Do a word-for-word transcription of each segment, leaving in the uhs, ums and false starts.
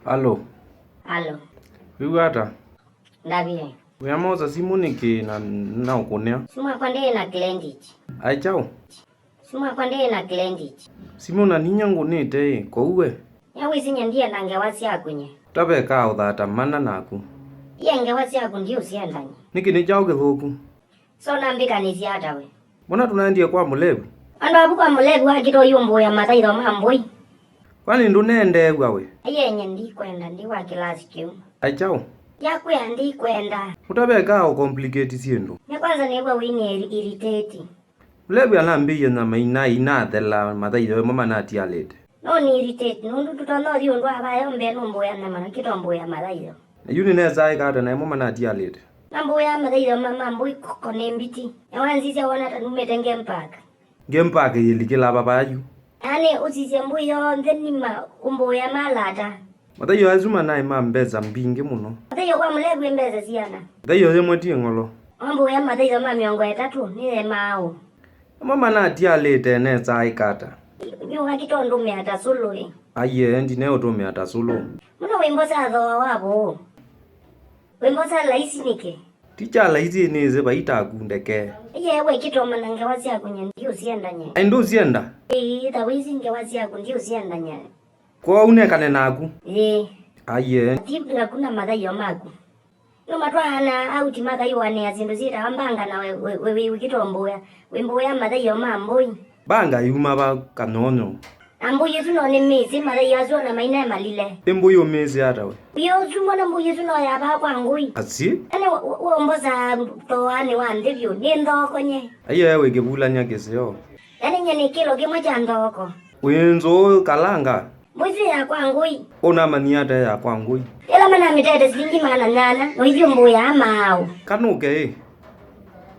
Alo. Alo. Wĩw'a ata? Ndavye. Wĩamosa simũ nĩkĩ na naũkũnĩa? Simũ yakwa ndĩĩ na credit. Ai kyaũ? Simũ yakwa ndĩĩ na credit. Simũ na ninyie ngũnĩte ĩ, kwoou we? Nĩwĩsĩ nye ndienda ngewa syaku nye. Tavekaa ũthata mana naku. Iye ngewa syaku ndiũsyenda nye. Nĩkĩ nĩ kyaũ kĩthũku? So nambĩkanĩsye ata we? Mbona tũnaendie kwa mũlevu? Andũ avu kwa mũlevu wakita ũyũmbũĩa mathaitho ma mbũi. Kwani ndũnendeew'a we? Aiye nye ndikwenda ndi wa kĩlasi kĩu. Ai kyaũ? Yakwĩa ndikwenda. Ũtavekaa ũcomplicate syĩndũ. Nĩ kwanza nĩw'a wĩnĩ irritate. Mũlevi anambĩie nyama ina inathela mathaitho ĩmo manatialĩte. No nĩ irritate, nũndũ tũtonya ũthi ũndũ wa vaya mbee nũmbũĩa nyama na kĩtombũĩa mathaitho. Na yu nĩnesaa ĩka ata na ĩmo manatialĩte? Nambũĩa mathaitho ma ma mbũi koko nĩ mbiti. Na wanzisya wona ta numĩte game park. Game park yĩlikĩla vava yu. Yaani ũsisye mbũi yonthe nima ũmbũĩa malata. Mathaitho asu manaĩ ma mbesa mbingĩ mũno. Mathaitho kwa mũlevi mbesa siana. Mathaitho yĩmwe ti ng'olo. Wambũĩa mathaitho ma mĩongo ĩtatũ nĩ ye maaũ? Amwe manatialĩte nesa ĩka ata? Nyuka kĩtondũmĩa ta sũlũ ĩ. Aiee, ndineũtũmĩa ta sũlũ. Mũno wĩmbosa thooa wa vũũ. Wĩmbosa laisi nĩkĩ? Ti kya laisi nĩsĩ vai taku ndeke. Iye we kĩtoma na ngewa syaku nye ndiũsyenda nye. Ai ndũsyenda? Ĩĩ, ta wĩsĩ ngewa syaku ndiũsyenda nye. Kwoou nekane naku? Ĩĩ. Aiee. Ti naku na mathaio maku. Nũmatwaana auti makaiũanĩa syĩndũ syĩtawa mbanga na we, we, we, we, wĩkĩtombũĩa. Wĩmbũĩa mathaio ma mbũi. Mbanga yuma va kanyonyo? Na mbũi ĩsu no nĩmĩsĩ mathaio asu ona mainae malile. Ĩ mbũi ũmĩsĩ ata we? Mbũi ũsu mbona mbũi ĩsu no yavaa kwa ngũi? Asi? Ene wombosa thoanĩ wa nthĩ vyũ, nĩ nthookonye. Aiee wĩkĩvulany'a kĩseo. Yaani nye nĩ kĩlo kĩmwe kya nthoko. Wĩ nzũũ kalanga? Mbũi ya kwa ngũi. Ũnamanyie ata ya kwa ngũi? Ĩla manamĩtete silingi maana nyanya, no ithyĩ mbũĩ ya maaũ. Kanũke ĩ.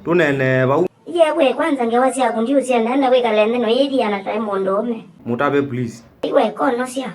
Tũneenee vau. Iye we kwanza ngewa syaku ndiũsyenda, enda wĩkale nthĩ no yĩthiana taĩ mũndũũme. Mũtave please. Iwe konosya.